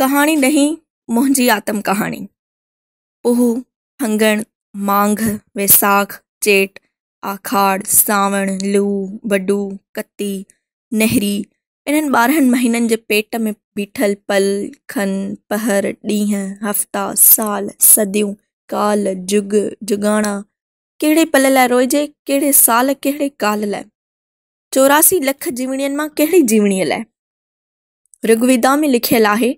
ڪهاڻي ڏهين منهنجي آتم ڪهاڻي. پوهه، ڦنگڻ، مانگهه، ويساک، چيٽ، آکاڙ، سانوڻ، لو، بڊو، ڪتي، نهري انهن 12 مهينن جي پيٽ ۾ بيٺل پل، کن، پهر، ڏينهن، هفتا، سال، صديون، ڪال، جڳ، جڳاڻا، ڪهڙي پل لاء روئجي، ڪهڙي سال، ڪهڙي ڪال لاء؟ 84 لک جيوڻين مان ڪهڙي جيوڻيء لاء؟ رگويدا ۾ لکيل آهي،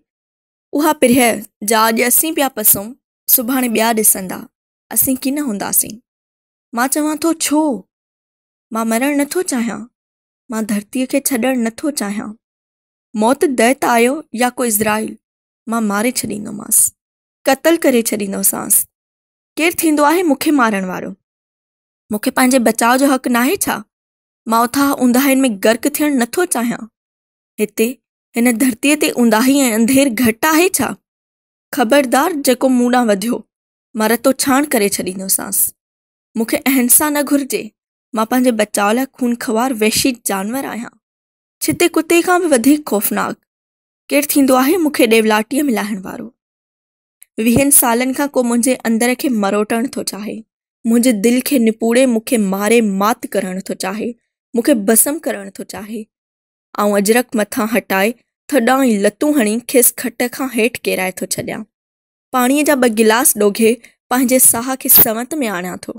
اها پرهه جا اڄ اسين پيا پسون، سڀاڻي ٻيا ڏسندا، اسين ڪين هونداسين. مان چوان ٿو، ڇو؟ مان مرڻ نٿو چاهيان. مان ڌرتيء کي ڇڏڻ نٿو چاهيان. موت دئت آيو يا ڪو عزرائيل، مان ماري ڇڏيندومانس. قتل ڪري ڇڏيندوسانس. ڪير ٿيندو آهي مون کي مارڻ وارو؟ مون کي پنهنجي بچاء جو حق ناهي ڇا؟ مان اٿاهه اونداهين ۾ غرق ٿيڻ نٿو چاهيان. هتي هن ڌرتيء تي اونداهي ۽ انڌير گهٽ آهي ڇا؟ خبردار جيڪو مون ڏانهن وڌيو، مان رتو ڇاڻ ڪري ڇڏيندوسانس. مون کي اهنسا نه گهرجي. مان پنهنجي بچاء لاء خونخوار وحشي جانور آهيان. ڇتي ڪتي کان به وڌيڪ خوفناڪ. ڪير ٿيندو آهي مون کي ڏيولاٽيء ۾ لاهڻ وارو؟ ويهن سالن کان ڪو منهنجي اندر کي مروٽڻ ٿو چاهي. منهنجي دل کي نپوڙي مون کي ماري مات ڪرڻ ٿو چاهي. مون کي ڀسم ڪرڻ ٿو چاهي. آئون اجرڪ مٿان هٽائي ٿڏا ۽ لتون هڻي کيس کٽ کان هيٺ ڪيرائي ٿو ڇڏيان. پاڻيء جا ٻه گلاس ڏوگهي پنهنجي ساهه کي سنوت ۾ آڻيان ٿو.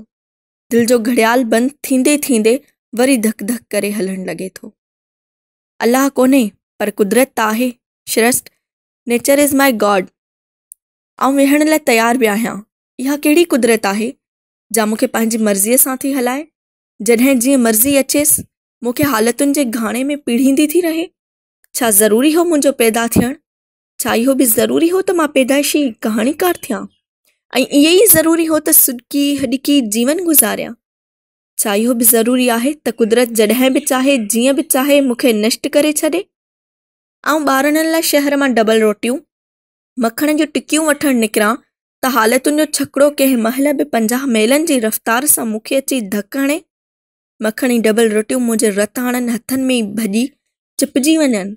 دل جو گهڙيال بند ٿيندي ٿيندي وري ڌڪ ڌڪ ڪري هلڻ لڳي ٿو. الله ڪونهي پر قدرت ته آهي. شرشٽ، نيچر is my God. آئون ويهڻ لاء تيار به آهيان. اها ڪهڙي قدرت آهي جا مون کي پنهنجي مرضيء سان ٿي هلائي. جڏهن جيئن مرضي اچيس مون کي حالتن جي گهاڻي ۾ پيڙهيندي ٿي رهي. ڇا ضروري هو منهنجو پيدا ٿيڻ؟ ڇا اهو به ضروري هو ته مان پيدائشي ڪهاڻيڪار ٿيان؟ ۽ ائين ئي ضروري هو ته سڏڪي هڏڪي جيون گذاريان؟ ڇا اهو به ضروري آهي ته قدرت جڏهن به چاهي جيئن به چاهي مون کي نشٽ ڪري ڇڏي؟ آئون ٻارڙن لاء شهر مان ڊبل روٽيون، مکڻ جون ٽڪيون وٺڻ نڪران ته حالتن جو ڇڪڙو ڪنهن مهل به 50 ميلن جي رفتار سان مون کي اچي ڌڪ هڻي. مکڻي ڊبل روٽيون منهنجي رتاڻن هٿن ۾ ئي ڀڄي چپجي وڃن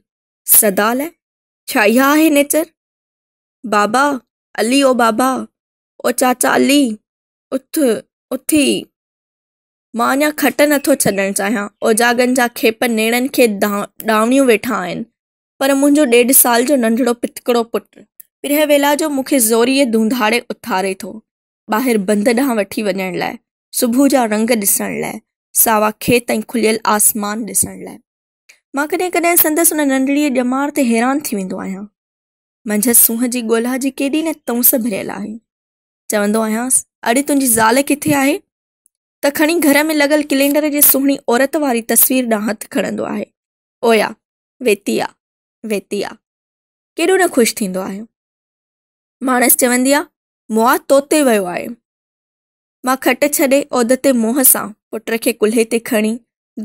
سدا لاء. ڇا اها آهي نيچر؟ بابا علي او بابا او چاچا علي اٿ اٿي. مان اڃا کٽ نٿو ڇڏڻ چاهيان. اوجاڳن جا کيپ نيڻن کي ڏانوڻيون ويٺا آهن. پر منهنجو ڏيڍ سال جو ننڍڙو پتڪڙو پٽ پرهه ويلا جو مون کي زوريء ڌونڌاڙي اٿاري ٿو. ٻاهر بند ڏانهن وٺي وڃڻ لاء، صبح جا رنگ ڏسڻ لاء، ساوا کيت ۽ کليل آسمان ڏسڻ لاء. مان ڪڏهن ڪڏهن سندس ان ننڍڙيء ڄمار تي حيران ٿي ويندو آهيان. منجهس سونهن جي ڳولها جي ڪيڏي نه تونس ڀريل آهي. چوندو آهيانس، اڙي تنهنجي زال ڪٿي آهي؟ ته کڻي گهر ۾ لڳل ڪئلينڊر جي سهڻي عورت واري تصوير ڏانهن هٿ کڻندو آهي. اويا، ويتي آ، ويتي آ. ڪيڏو نه خوش ٿيندو آهي. ماڻس چوندي آ، مئا توتي ويو آهي. مان کٽ ڇڏي عود تي منهن سان پٽ کي ڪلهي تي کڻي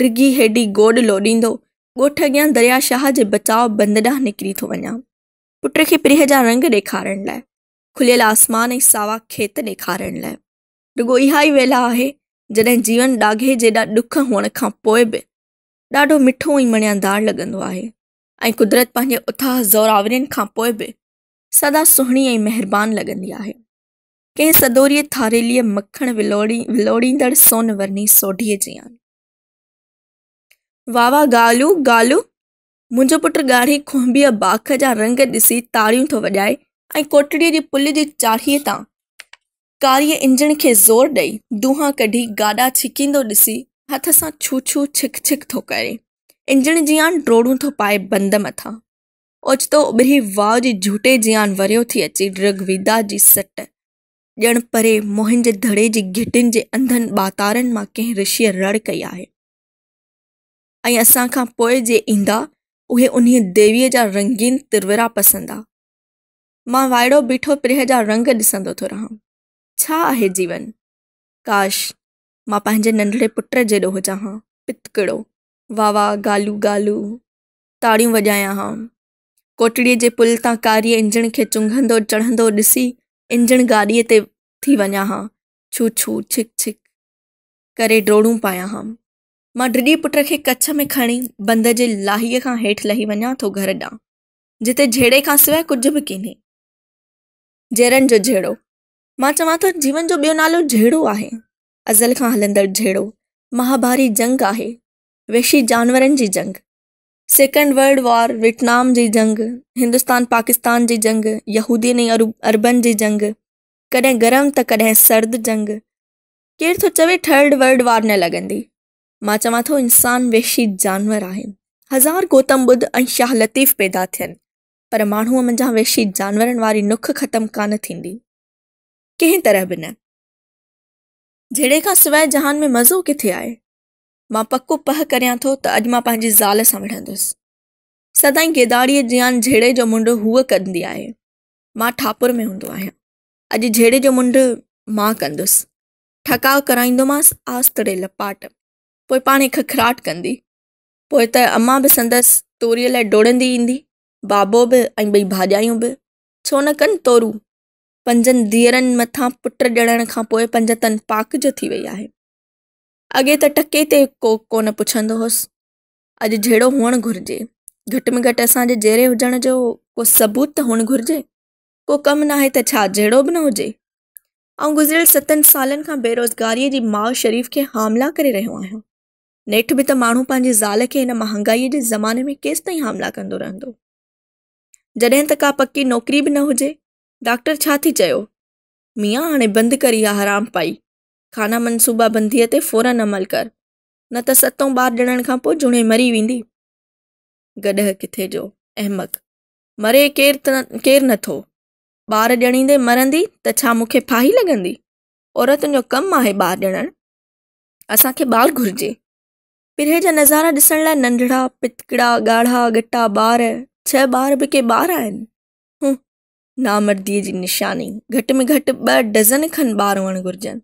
ڊگهي هيڊي گوڏ لوڏيندو ڳوٺ اڳيان دريا شاهه جي بچاء بند ڏانهن نڪري ٿو وڃان. پٽ کي پرينء جا رنگ ڏيکارڻ لاء، کليل آسمان ۽ ساوا کيت ڏيکارڻ لاء. رڳو اها ئي ويلا آهي جڏهن جيون ڏاگهي جيڏا ڏک هئڻ کان پوء به ڏاڍو مٺو ۽ مڻيادار لڳندو آهي ۽ قدرت پنهنجي اٿاهه زوراورين کان پوء به سدا سهڻي ۽ مهربان لڳندي آهي. ڪنهن سدوريء ٿاريليء مکڻ ولوڙيندڙ سون ورني سوڍيء جيان. واوا گالو گالو! منهنجو پٽ ڳاڙهي کهنبيء باک جا رنگ ڏسي تاڙيون ٿو وڄائي ۽ ڪوٽڙيء جي پل جي چاڙهيء تان ڪاريء انجڻ کي زور ڏئي دونهان ڪڍي گاڏا ڇڪيندو ڏسي هٿ سان ڇو ڇو ڇڪ ڇڪ ٿو ڪري. انجڻ جيان ڊوڙون ٿو پائي بند مٿان. اوچتو اٻري واء جي جهوٽي جيان وريو ٿي اچي رگ ويدا جي سٽ، ڄڻ پري موهن جي دڙي جي گهٽين جي انڌن ٻاتارن مان ڪنهن رشيء رڙ ڪئي آهي ۽ اسان کان پوء جي ايندا، اهي انهيء ديويء جا رنگين ترورا پسندا. مان وائڙو بيٺو پرينء جا رنگ ڏسندو ٿو رهان. ڇا آهي جيون؟ ڪاش! مان پنهنجي ننڍڙي پٽ جيڏو هجان ها، پتڪڙو. واوا گالو گالو. تاڙيون وڄايان ها. ڪوٽڙيء جي پل تان ڪاري انجڻ کي چونگهندو چڙهندو ڏسي انجڻ گاڏيء تي ٿي وڃان ها. ڇو ڇو، ڇڪ ڇڪ ڪري ڊوڙون پايان ها. مان ڊڄي پٽ کي ڪڇ ۾ کڻي بند جي لاهيء کان هيٺ لهي وڃان ٿو گهر ڏانهن. جتي جهيڙي کان سواء ڪجهه به ڪينهي. جيرن جو جهيڙو. مان چوان ٿو جيون جو ٻيو نالو جهيڙو آهي. ازل کان هلندڙ جهيڙو، مهاڀاري جنگ آهي. وحشي جانورن جي جنگ. سيڪنڊ ورلڊ وار، ويٽنام جي جنگ، هندستان پاڪستان جي جنگ، يهودين ۽ عربن جي جنگ، ڪڏهن گرم ته ڪڏهن سرد جنگ. ڪير ٿو چوي ٿرڊ ورلڊ وار نه لڳندي. مان چوان ٿو انسان وحشي جانور آهي. هزار گوتم ٻڌ ۽ شاهه لطيف پيدا ٿين، پر ماڻهوء منجهان وحشي جانورن واري نک ختم ڪانه ٿيندي. ڪنهن طرح به نه. جهيڙي کان سواء جهان ۾ مزو ڪٿي آهي؟ مان پڪو پهه ڪريان ٿو ته اڄ مان پنهنجي زال سان وڙهندس. سدائين گيداڙيء جيان جهيڙي جو منڍ هوء ڪندي آهي. مان ٺاپر ۾ هوندو آهيان. اڄ جهيڙي جو منڍ مان ڪندس. ٺڪاء ڪرائيندومانس آستڙي لپاٽ. پوء پاڻهي ککراٽ ڪندي. پوء ته امان به سندس توريء لاء ڊوڙندي ايندي. بابو به ۽ ٻئي ڀاڄايون به. ڇو نه ڪن تورون. پنجن ڌيئرن مٿان پٽ ڄڻڻ کان پوء پنجتن پاڪ جو ٿي وئي آهي. اڳي ته ٽڪي تي ڪو ڪونه پڇندو هوس. اڄ جهيڙو هئڻ گهرجي. گهٽ ۾ گهٽ اسان جي جيئري هجڻ جو ڪو ثبوت ته هئڻ گهرجي. ڪو ڪم ناهي ته ڇا جهيڙو به نه هجي؟ آئون گذريل ستن سالن کان بيروزگاريء جي ماء شريف کي حاملا ڪري رهيو آهيان. نيٺ به ته ماڻهو پنهنجي زال کي هن مهانگائيء جي زماني ۾ ڪيستائين حاملا ڪندو رهندو؟ جڏهن ته ڪا پڪي نوڪري به نه هجي. ڊاڪٽر ڇا ٿي چيو؟ ميان هاڻي بند ڪر اها حرام پائي. خانه منصوبه بنديء تي فوراً عمل ڪر، نه ته ستون ٻار ڄڻڻ کان پوء جوڻهين مري ويندي. گڏهه ڪٿي جو، احمق! مري ڪير ڪير نه ٿو. ٻار ڄڻيندي مرندي ته ڇا مون کي ڦاهي لڳندي؟ عورتن جو ڪم آهي ٻار ڄڻڻ. اسان کي ٻار گهرجي. پرهه جا نظارا ڏسڻ لاء ننڍڙا، پتڪڙا، ڳاڙها ڳٽا ٻار، ڇهه ٻار به ڪي ٻار آهن؟ هون! نامرديء جي نشاني، گهٽ ۾ گهٽ ٻه ڊزن کن ٻار هئڻ گهرجن.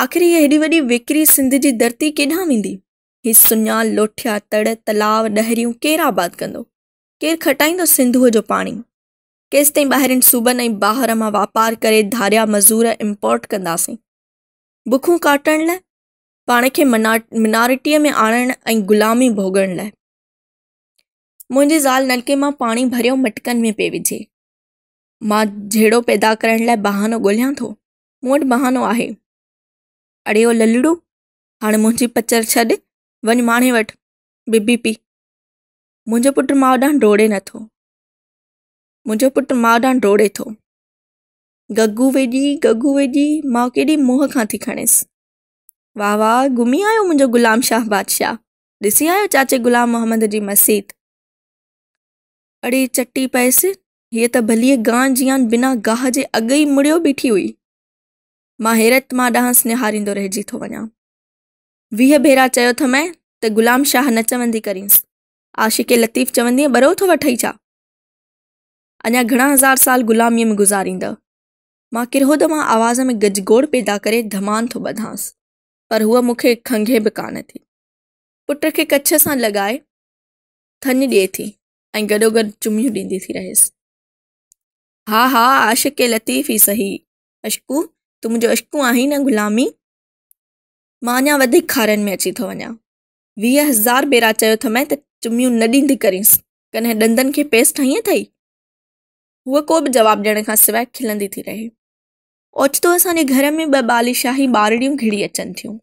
آخر هيء هيڏي وڏي ويڪري سنڌ جي ڌرتي ڪيڏانهن ويندي؟ هي سڃا، لوٺيا، تڙ، تلاء، ڏهريون ڪير آباد ڪندو؟ ڪير کٽائيندو سنڌوء جو پاڻي؟ ڪيستائين ٻاهرين صوبن ۽ باهر مان واپار ڪري ڌاريا مزور امپورٽ ڪنداسين؟ بکون ڪاٽڻ لاء؟ پاڻ کي منارٽيء ۾ آڻڻ ۽ غلامي ڀوڳڻ لاء؟ منهنجي زال نلڪي مان پاڻي ڀريو مٽڪن ۾ پئي وجهي. مان جهيڙو پيدا ڪرڻ لاء بهانو ڳوليان ٿو. مون وٽ بهانو آهي. اڙي او للڙو، هاڻي منهنجي پچر ڇڏ، وڃ ماڻهي وٺ، بيبي پي. منهنجو پٽ ماء ڏانهن ڊوڙي نٿو. منهنجو پٽ ماء ڏانهن ڊوڙي ٿو. گگو ويڄي، گگو ويڄي، ماء ڪيڏي منهن کان ٿي کڻيس. واهه واهه، گهمي آيو منهنجو غلام شاهه بادشاهه. ڏسي آيو چاچي غلام محمد جي مسيت؟ اڙي چٽي پيس، هيء ته ڀليء گانء جيان بنا گاهه جي اڳ ئي مڙيو بيٺي هئي. مان حيرت مان ڏانهس نهاريندو رهجي ٿو وڃان. 20 ڀيرا چيو اٿمئي ته غلام شاهه نه چوندي ڪرينس. عاشق لطيف چوندينء ٻرو ٿو وٺئي ڇا؟ اڃا گهڻا هزار سال غلاميء ۾ گذاريندء؟ مان ڪرهود مان آواز ۾ گجگوڙ پيدا ڪري ڌمان ٿو ٻڌانس، پر هوء مون کي کنگهي به ڪانه ٿي. پٽ کي ڪڇ سان لڳائي ٿڃ ڏئي ٿي ۽ گڏوگڏ چميون ڏيندي ٿي رهيس. ها ها عاشق لطيف ئي سهي، اشڪو تون منهنجو اشڪو آهين نه غلامي. مان اڃا وڌيڪ خارن ۾ اچي ٿو وڃان. 20,000 ڀيرا چيو اٿمئي ته چميون نه ڏيندي ڪرينس، ڪڏهن ڏندن کي پيسٽ هنئي اٿئي؟ هوء ڪو به جواب ڏيڻ کان سواء کلندي ٿي رهي. اوچتو اسان جي گهر ۾ ٻه ٻاليشاهي ٻارڙيون گهڙي اچن ٿيون.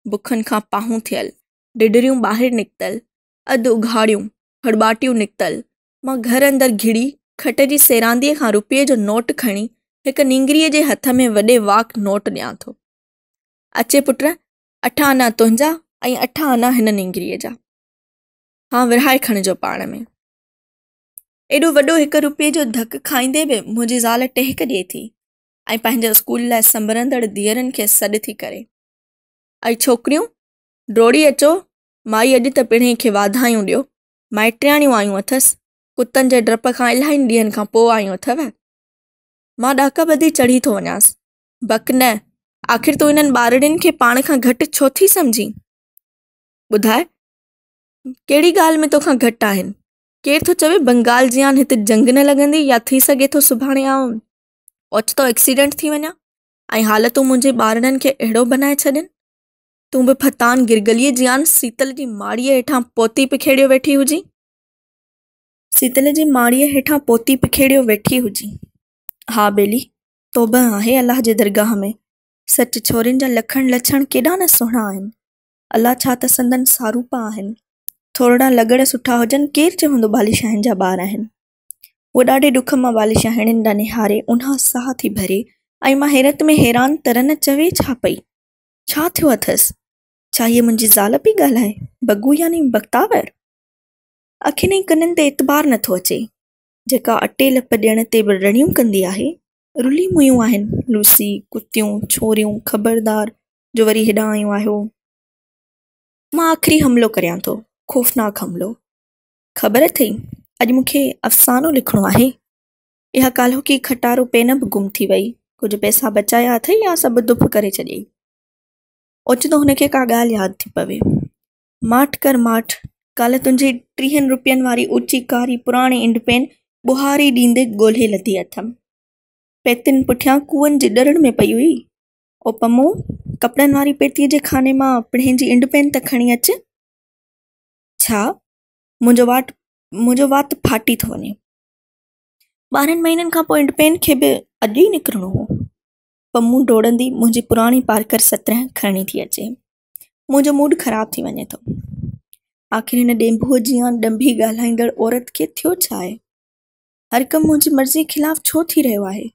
بکن کان پاهون ٿيل، ڍڍريون ٻاهر نڪتل، اڌ اگهاڙيون، هڙٻاٽيون نڪتل. مان گهر اندر گهڙي، کٽ جي سيرانديء کان روپيي جو نوٽ کڻي، هڪ نينگريء جي هٿ ۾ وڏي واڪ نوٽ ڏيان ٿو. اچي پٽ، اٺ آنا تنهنجا ۽ اٺ آنا هن نينگريء جا. هان ورهائي کڻجو پاڻ ۾. ايڏو وڏو هڪ روپيي جو ڌڪ کائيندي به منهنجي زال ٽهڪ ڏئي ٿي ۽ پنهنجي اسڪول لاء سنڀرندڙ ڌيئرن کي سڏ ٿي ڪري. اي ڇوڪريون! ڊوڙي اچو، مائي اڄ ته پڻهين کي واڌايون ڏيو، مائٽياڻيون آيون اٿس، ڪتن جي ڊپ کان الاهين ڏينهن کان پوء آيون اٿو. مان ڏاڪا ٻڌي چڙهي ٿو وڃانس. بڪ نه، آخر تون انهن ٻارڙين کي پاڻ کان گهٽ ڇو ٿي سمجهين؟ ٻڌاء، ڪهڙي ڳالهه ۾ توکان گهٽ آهن؟ ڪير ٿو چوي بنگال جيان هت جنگ نه لڳندي يا ٿي سگهي ٿو سڀاڻي آئون اوچتو ايڪسيڊنٽ ٿي وڃان ۽ حالتون منهنجي ٻارڙن کي اهڙو بنائي ڇڏين. تون به ڦتان گرگليء جيان سيتل جي ماڙيء هيٺان پوتي پکيڙيو ويٺي هجين. سيتل جي ماڙيء هيٺان پوتي پکيڙيو ويٺي هجي. ها ٻيلي، توبهه آهي الله جي درگاهه ۾. سچ ڇورين جا لکڻ لڇڻ ڪيڏا نه سهڻا آهن. الا ڇا ته سندن ساروپ آهن. ٿورڙا لڳڙ سٺا هجن ڪير چوندو ٻاليشاهين جا ٻار آهن. هوء ڏاڍي ڏک مان ٻاليشاهيڻين ڏانهن نهاري اونها ساهه ٿي ڀري ۽ مان حيرت ۾ حيران ته رن چوي ڇا پئي؟ ڇا ٿيو اٿس؟ ڇا هيء منهنجي زال پئي ڳالهائي؟ بگو يعني بختاور؟ اکين ۽ ڪنن تي اعتبار نٿو اچي. جيڪا اٽي لپ ڏيڻ تي به رڙيون ڪندي آهي. رلي مويون آهن، لوسي، ڪتيون، ڇوريون، خبردار جو وري هيڏانهن آيون آهيو. مان آخري حملو ڪريان ٿو، خوفناڪ حملو. خبر اٿئي، اڄ مون کي افسانو لکڻو آهي. اها ڪالهوڪي کٽارو پين به گم ٿي وئي. ڪجهه پئسا بچايا اٿئي يا سڀ دڦ ڪري ڇڏيئي؟ اوچتو هن کي ڪا ڳالهه ياد ٿي پوي. ماٺ ڪر ماٺ، ڪالهه تنهنجي ٽيهن روپين واري اوچي ڪاري پراڻي انڊپين ٻوهاري ڏيندي ڳولهي لڌي اٿم. پيتين پٺيان ڪوئن جي ڏرڙ ۾ پئي هئي. او پمو، ڪپڙن واري پيتيء جي خاني مان پڻهين جي انڊپين ته کڻي اچ. ڇا؟ منهنجو واٽ منهنجو وات ڦاٽي ٿو وڃي. 12 مهينن کان پوء انڊپين کي به اڄ ئي نڪرڻو هو. پمو ڊوڙندي منهنجي پراڻي پارڪر 17 کڻي ٿي اچي. منهنجو موڊ خراب ٿي وڃي ٿو. آخر هن ڏينڀوء جيان ڏنڀي ڳالهائيندڙ عورت کي ٿيو ڇا آهي؟ هر ڪم منهنجي مرضيء خلاف ڇو ٿي رهيو آهي؟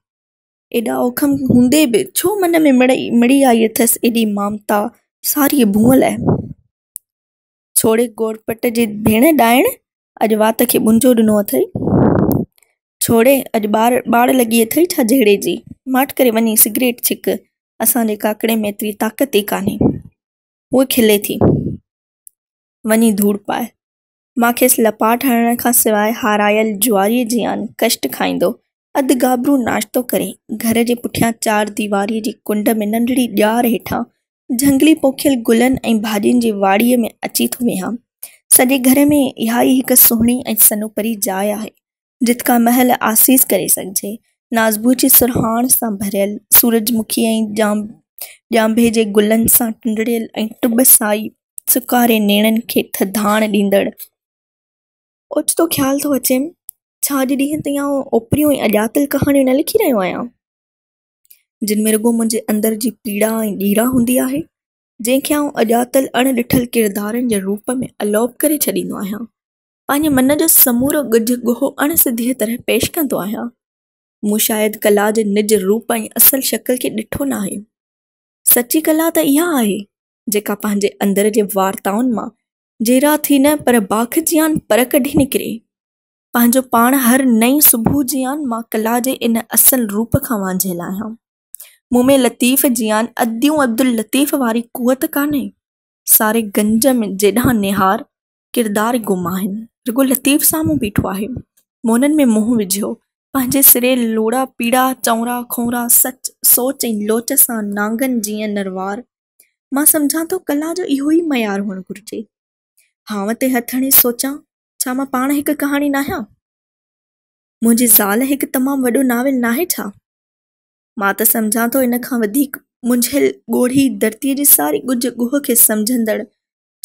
ايڏا اوکم هوندي به ڇو من ۾ مڙي آئي اٿس ايڏي مامتا ساريء ڀونء لاء؟ ڇوڙي گورپٽ جي ڀيڻ ڏائڻ، اڄ وات کي ٻنجو ڏنو اٿئي. ڇوڙي، اڄ ٻاڙ لڳي اٿئي ڇا جهيڙي جي؟ ماٺ ڪري وڃي سگريٽ ڇڪ، اسان جي ڪاڪڙي ۾ ايتري طاقت ئي ڪانهي. هوء کلي ٿي. وڃي ڌوڙ پاء. مان کيس لپاٽ هڻڻ کان سواء هارايل جواريء جيان ڪشٽ کائيندو، اڌ گابرو ناشتو ڪري، گهر جي پٺيان چار ديواريء جي ڪنڊ ۾ ننڍڙي ڄار هيٺان جهنگلي پوکيل گلن ۽ ڀاڄين جي واڙي ۾ اچي ٿو ويهان. سڄي گهر ۾ اها ئي هڪ سهڻي ۽ سنوپري جاء آهي. جت ڪا مهل آسيس ڪري سگهجي. نازبوء جي سرهاڻ سان ڀريل، سورج مکي ۽ ڄانڀي جي گلن سان ٽنڊڙيل ۽ ٽٻ سائي سڪاري نيڻن کي ٿڌاڻ ڏيندڙ. اوچتو خيال ٿو اچيم، ڇا اڄ ڏينهن تائين آئون اوپريون ۽ اڄاتل ڪهاڻيون نه لکي رهيو آهيان؟ جن ۾ رڳو منهنجي اندر جي پيڙا ۽ ڏيرا هوندي آهي، جنهن کي آئون اڄاتل اڻ ڏٺل ڪردارن جي روپ ۾ الوپ ڪري ڇڏيندو آهيان. پنهنجي من جو سمورو ڳجهه ڳوهه اڻ سڌيء طرح پيش ڪندو آهيان. مون شايد ڪلا جي نج روپ ۽ اصل شڪل کي ڏٺو ناهي. سچي ڪلا ته اها آهي، جيڪا پنهنجي اندر جي وارتائن مان جيرا ٿي نه پر باک جيان پر ڪڍي نڪري. پنهنجو پاڻ هر نئين صبح جيان مان ڪلا جي ان اصل روپ کان وانجهيل آهيان. مون ۾ لطيف جيان اديون عبداللطيف واري قوت ڪانهي. ساري گنج ۾ جيڏانهن نهار، ڪردار گم آهن. رڳو لطيف سامهون بيٺو آهي. مونن ۾ منهن وجهيو، پنهنجي سري لوڙها پيڙا، چؤنرا کؤنرا، سچ، سوچ ۽ لوچ سان نانگن جيئن نروار. مان سمجهان ٿو ڪلا جو اهو ئي معيار هئڻ گهرجي. هانء تي هٿ هڻي سوچان، ڇا مان پاڻ هڪ ڪهاڻي ناهيان؟ منهنجي زال هڪ تمام وڏو ناول ناهي ڇا؟ مان ته سمجهان ٿو ان کان وڌيڪ منجهيل، ڳوڙهي، ڌرتيء جي ساري ڳجهه ڳوهه کي سمجهندڙ،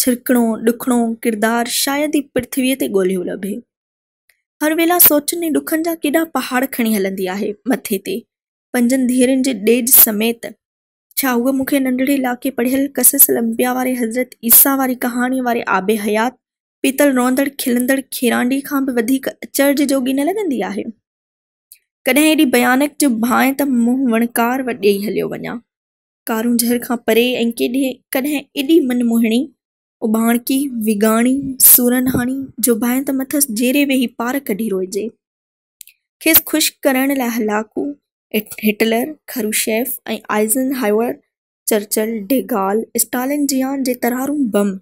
ڇرڪڻو، ڏکڻو ڪردار شايد ئي پرٿويء تي ڳولهيو لڀي. هر ويلا سوچن ۽ ڏکن جا ڪيڏا پهاڙ کڻي هلندي آهي مٿي تي، پنجن ڌيئرن جي ڏيج سميت. ڇا هوء مون کي ننڍڙي لاکي پڙهيل قصص الانبياء واري حضرت عيسيٰ واري ڪهاڻيء واري آب حيات پيتل روئندڙ کلندڙ کيرانڊي کان به وڌيڪ اچرج جوڳي نه لڳندي آهي؟ ڪڏهن ايڏي ڀيانڪ جو ڀانء ته منهن وڻڪار ڏيئي هليو وڃان. ڪارونجهر کان پري ۽ ڪڏهن ايڏي من موهڻي، اٻاڻڪي، ويڳاڻي، سورنهاڻي، جو ڀانء ته مٿس جيري ويهي پار ڪڍي روئجي. کيس خوش ڪرڻ لاء Hulagu, Hitler, Khrushchev ۽ Eisenhower, Churchill, de Gaulle, Stalin جيان جي ترارون bomb,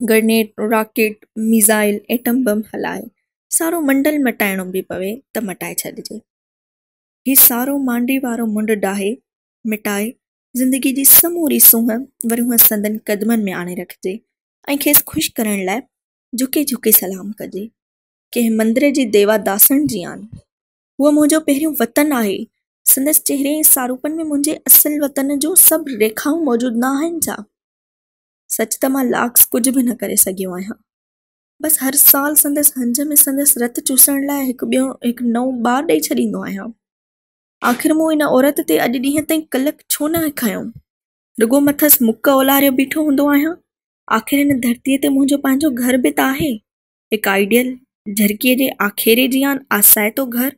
grenade, rocket, missile, atom bomb هلائي، سارو منڊل مٽائڻو به پوي ته مٽائي ڇڏجي. هي سارو مانڊي وارو منڊ ڊاهي، مٽائي، زندگيء جي سموري سونهن ورونهن سندن قدمن ۾ آڻي رکجي ۽ کيس خوش ڪرڻ لاء جهڪي جهڪي سلام ڪجي، ڪنهن مندر جي ديوا داسڻ جيان. هوء منهنجو پهريون وطن آهي. سندس چهري ۽ ساروپن ۾ منهنجي اصل وطن جون سڀ ريکائون موجود نه آهن ڇا؟ سچ ته مان لاڪس ڪجهه به نه ڪري سگهيو آهيان. بس هر سال سندس هنج ۾ سندس رت چوسڻ لاء هڪ ٻيو هڪ نئون ٻار ڏئي ڇڏيندو آهيان. آخر مون ان عورت تي اڄ ڏينهن تائين ڪلڪ ڇو ناهي کنيو؟ رڳو مٿس مڪ اولاريو بيٺو هوندو آهيان. آخر هن ڌرتيء تي منهنجو پنهنجو گهر به ته آهي. هڪ آئيڊيل جهرڪيء جي آکيري جيان آسائتو گهر.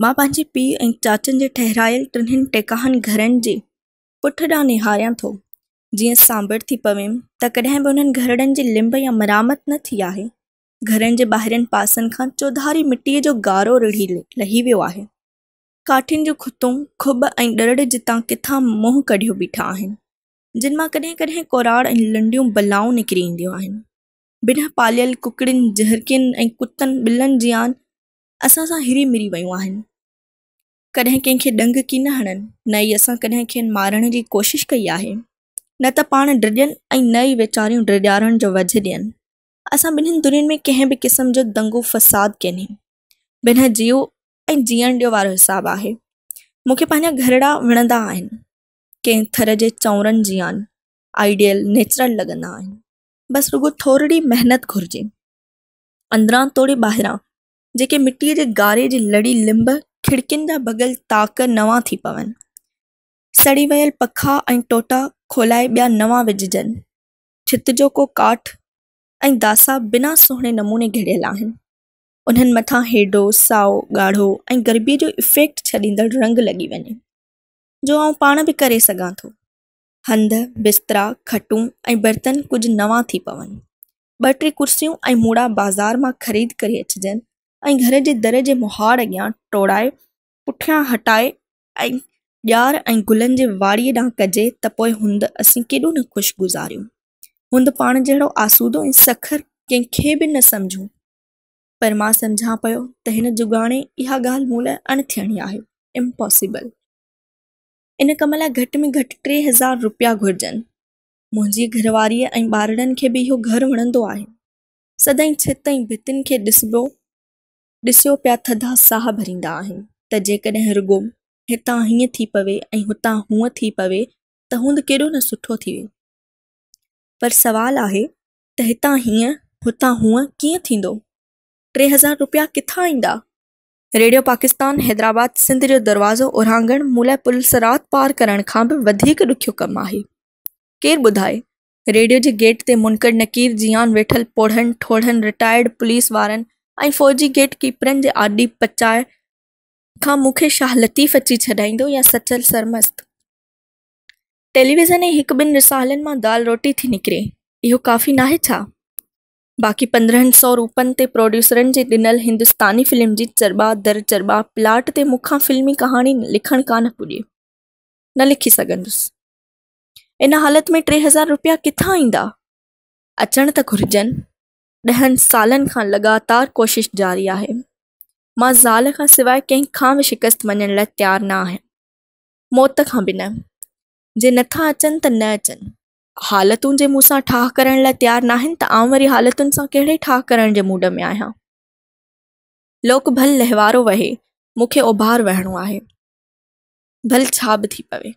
مان پنهنجي پيء ۽ چاچن جي ٺهرايل ٽنهي ٽيڪاهن گهرن جي پٺ ڏانهن نهاريان ٿو. جيئن سانبر ٿي پويم ته ڪڏهن به انهن گهرڙن جي لنب يا مرامت نه ٿي آهي. گهرن جي ٻاهرين پاسن کان چوڌاري مٽيء جو گارو رڙهي لهي ويو آهي. ڪاٺين جون کتون، کٻ ۽ ڏرڙ جتان ڪٿان منهن ڪڍيو بيٺا آهن، جن مان ڪڏهن ڪڏهن ڪوراڙ ۽ لنڊيون بلائون نڪري اينديون آهن. بنهه پاليل ڪڪڙين، جهرڪين ۽ ڪتن ٻلن جيان اسان سان هري مري ويون آهن. ڪڏهن ڪنهن کي ڏنگ ڪين هڻن، نه ئي اسان ڪڏهن کين مارڻ جي ڪوشش ڪئي آهي. نه ته پاڻ ڊڄن ۽ نه ئي ويچاريون ڊيڄارڻ جو وجهه ڏين. اسان ٻنهين ڌرين ۾ ڪنهن به قسم جو دنگو فساد ڪينهي. بنهه جيئو ۽ جيئڻ ڏيو وارو حساب آهي. مون کي پنهنجا گهرڙا وڻندا آهن. ڪنهن ٿر جي چؤنرن جيان آئيڊيل، نيچرل لڳندا آهن. بس رڳو ٿورڙي محنت گهرجي. اندران توڙي ٻاهران جيڪي مٽيء جي گاري جي لڙي لنب، کڙڪين جا ڀڳل طاق نوان ٿي پون. سڙي ويل پکا ۽ ٽوٽا کولائي ٻيا نوان وجهجن. ڇت جو ڪو ڪاٺ ۽ داسا بنا سهڻي نموني گهڙيل آهن. انهن مٿان هيڊو، سائو، ڳاڙهو ۽ گربيء جو افيڪٽ ڇڏيندڙ رنگ لڳي وڃي، جو آئون پاڻ به ڪري سگهان ٿو. هنڌ، بسترا، کٽون ۽ برتن ڪجهه نوان ٿي پون. ٻه ٽي ڪرسيون ۽ موڙا بازار مان خريد ڪري اچجن ۽ گهر جي در جي مهاڙ اڳيان ٽوڙائي پٺيان هٽائي ۽ ڄار ۽ گلن جي واڙي ڏانهن ڪجي ته پوء هوند اسين ڪيڏو نه خوش گذاريون. هوند پاڻ جهڙو آسودو ۽ سکر ڪنهن کي به نه سمجهون. پر مان سمجهان پيو ته هن جڳاڻي اها ڳالهه مون لاء اڻ ٿيڻي آهي، Impossible. ان ڪم لاء گهٽ ۾ گهٽ 3000 روپيا گهرجن. منهنجي گهرواريء ۽ ٻارڙن کي به اهو گهر وڻندو آهي. سدائين ڇت ۽ ڀتين کي ڏسبو ڏسيو پيا ٿڌا ساهه ڀريندا آهن ته جيڪڏهن رڳو هتان هيئن ٿي پوي ۽ هتان هونء ٿي پوي ته هوند ڪيڏو نه سٺو ٿئي. پر سوال آهي ته هتان هيئن هتان هونء ڪيئن ٿيندو؟ 3000 روپيا ڪٿان ايندا؟ ريڊيو پاڪستان حيدرآباد سنڌ جو دروازو اورانگهڻ مون لاء پل صراط پار ڪرڻ کان به وڌيڪ ڏکيو ڪم آهي. ڪير ٻڌائي، ريڊيو جي گيٽ تي منڪر نڪير جيان ويٺل پوڙهن ٺوڙهن رٽائرڊ پوليس وارن ۽ فوجي گيٽ ڪيپرن جي آڏي پچاء کان مون کي شاهه لطيف اچي ڇڏائيندو يا سچل سرمست. ٽيليويزن ۽ هڪ ٻن رسالن مان دال روٽي ٿي نڪري، اهو ڪافي ناهي ڇا؟ باقي 15 سئو روپين تي پروڊيوسرن جي ڏنل هندستاني فلم جي چرٻا در چرٻا پلاٽ تي مون کان فلمي ڪهاڻي لکڻ ڪانه پڄي. نه لکي سگهندس. ان حالت ۾ 3000 روپيا ڪٿان ايندا؟ اچڻ ته گهرجن. 10 سالن کان لڳاتار ڪوشش جاري آهي. مان زال کان سواء ڪنهن کان به شڪست مڃڻ لاء تيار نه آهيان. موت کان به نه. جي نٿا اچن ته نه اچن. حالتون جي مون سان ٺاهه ڪرڻ لاء تيار ناهن ته آئون وري حالتن سان ڪهڙي ٺاهه ڪرڻ جي موڊ ۾ آهيان. لوڪ ڀل لهوارو وهي، مون کي اوڀار وهڻو آهي. ڀل ڇا به ٿي پوي.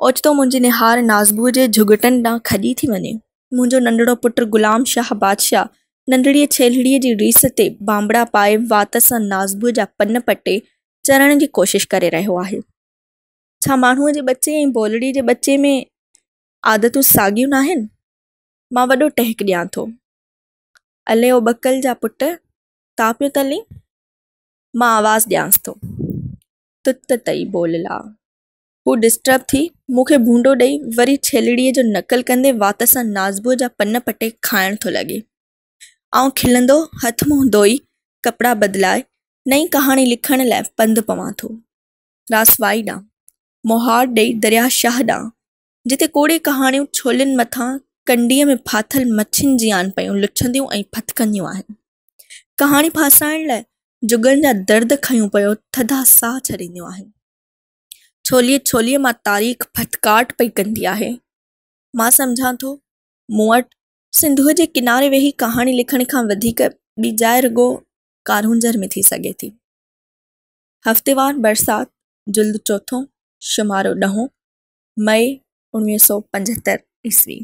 اوچتو منهنجي نهار نازبوء جي جهڳٽن ڏانهن کڄي ٿي وڃي. منهنجو ننڍڙو پٽ غلام شاهه بادشاهه ننڍڙيء ڇيلڙيء جي ريس تي بانبڙا پائي وات سان نازبوء جا پن پٽي چرڻ جي ڪوشش ڪري رهيو آهي. ڇا ماڻهوء جي ٻچي ۽ ڀولڙي جي ٻچي ۾ عادتون ساڳيون ناهن؟ مان وڏو ٽهڪ ڏيان ٿو. الي او ٻڪل جا پٽ، تان پيو تلين؟ مان آواز ڏيانس ٿو. تت تئي ڀولڙا. هو ڊسٽرب ٿي مون کي ڀونڊو ڏئي وري ڇيلڙيء جو نقل ڪندي وات سان نازبوء جا پن پٽي کائڻ ٿو لڳي. آئون کلندو هٿ منهن ڌوئي، ڪپڙا بدلائي، نئين ڪهاڻي لکڻ لاء پنڌ پوان ٿو. راسوائي ڏانهن، مهاڙ ڏئي درياهه شاهه ڏانهن، جتي ڪوڙي ڪهاڻيون ڇولين مٿان ڪنڊيء ۾ ڦاٿل مڇين جيان پيون لڇنديون ۽ ڦٿڪنديون آهن. ڪهاڻي ڦاسائڻ لاء جڳن جا درد کنيون پيو ٿڌا ساهه ڇڏينديون آهن. ڇوليء ڇوليء مان تاريخ ڦٿڪاٽ پئي ڪندي آهي. مان سمجهان ٿو، مون وٽ سنڌوء جي ڪناري ويهي ڪهاڻي لکڻ کان وڌيڪ ٻي جاء رڳو ڪارونجهر ۾ ٿي سگهي ٿي. هفتيوار برسات، جلد چوٿون، شمارو ڏهون، مئي 1975 عيسوي.